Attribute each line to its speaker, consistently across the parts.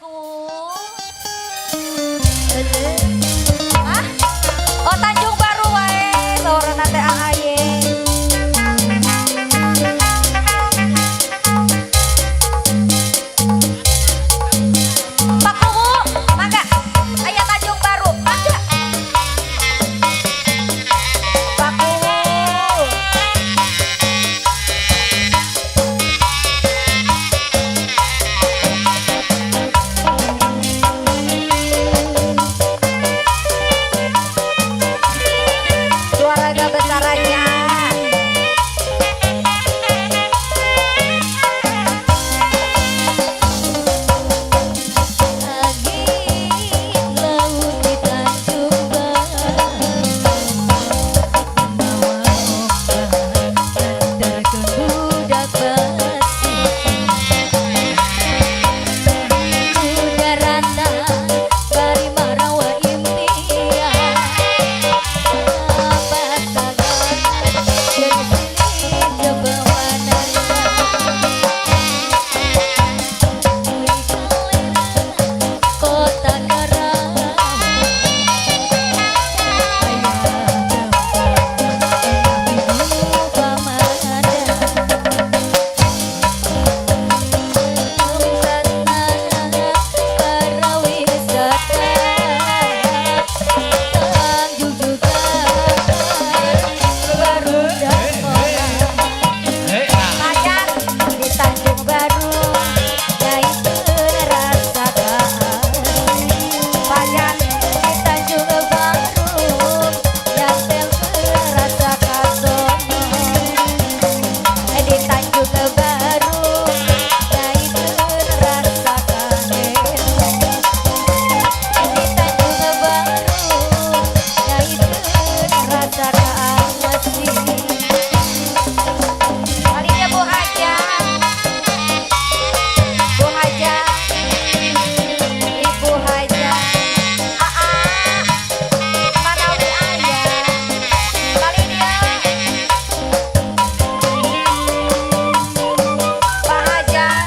Speaker 1: Kuwu. Ah? Oh, Tanjung Baru wae, saurna teh AHY. Pak Kuwu, mangga. Aya Tanjung Baru, mangga. Pak Kuwu. Keluarga besarannya.
Speaker 2: Angin laut di Tanjung Baru membawa ombak nganterkeun budak besi. Udarana bari marawa impian, pasangan jeung silih jebewanana. Kota Karawang aya tempat indah pamandang, wisata pariwisata Tanjung juga baru dan orang.
Speaker 1: Pacar di Tanjung Baru,
Speaker 2: Naikeun rasa kaasih.
Speaker 1: Pacar
Speaker 2: Di Tanjung Baru nyantelkeun rasa kasono. Di Tanjung Baru naikeun rasa kahese. Di Tanjung Baru naikeun rasa kaasih.
Speaker 1: Kalinya Bu Hajat. Bu Hajat. Ibu Hajat. Aa. Manawi aya. Kali dia. Pak Hajat.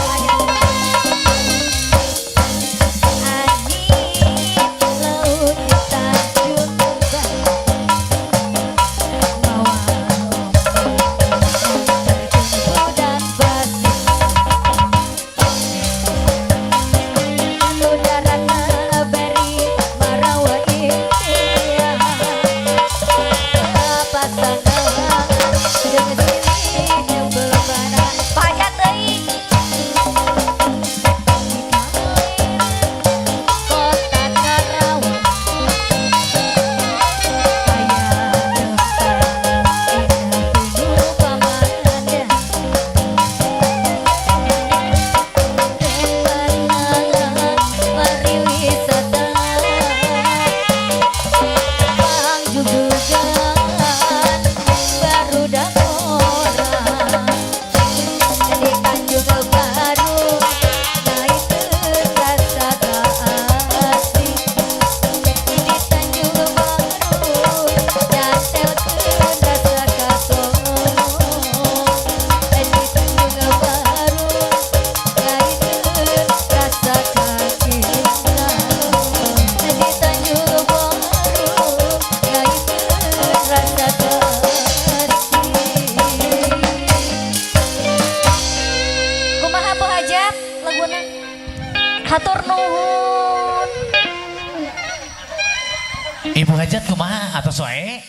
Speaker 1: Ayo.
Speaker 2: Angin laut di Tanjung Baru mawa ombak nganterkeun budak basi. Udarana bari marawa impian, pasangan jeung silih nyebebanan.
Speaker 1: Pak Hajat teuing.
Speaker 2: Kota Karawang aya tempat indah pinuh pamandang, tempatna pariwisata Pangjugugan barudak orang.
Speaker 1: Di Tanjung Baru
Speaker 2: naikeun rasa kaasih. Di Tanjung Baru nyantelkeun rasa kasono. Di Tanjung Baru naikeun rasa kacinta. Di Tanjung Baru naikeun rasa kasih.
Speaker 1: Kumaha Bu Hajat laguna? Hatur nuhun.
Speaker 3: Ibu Hajat kumaha atos wae?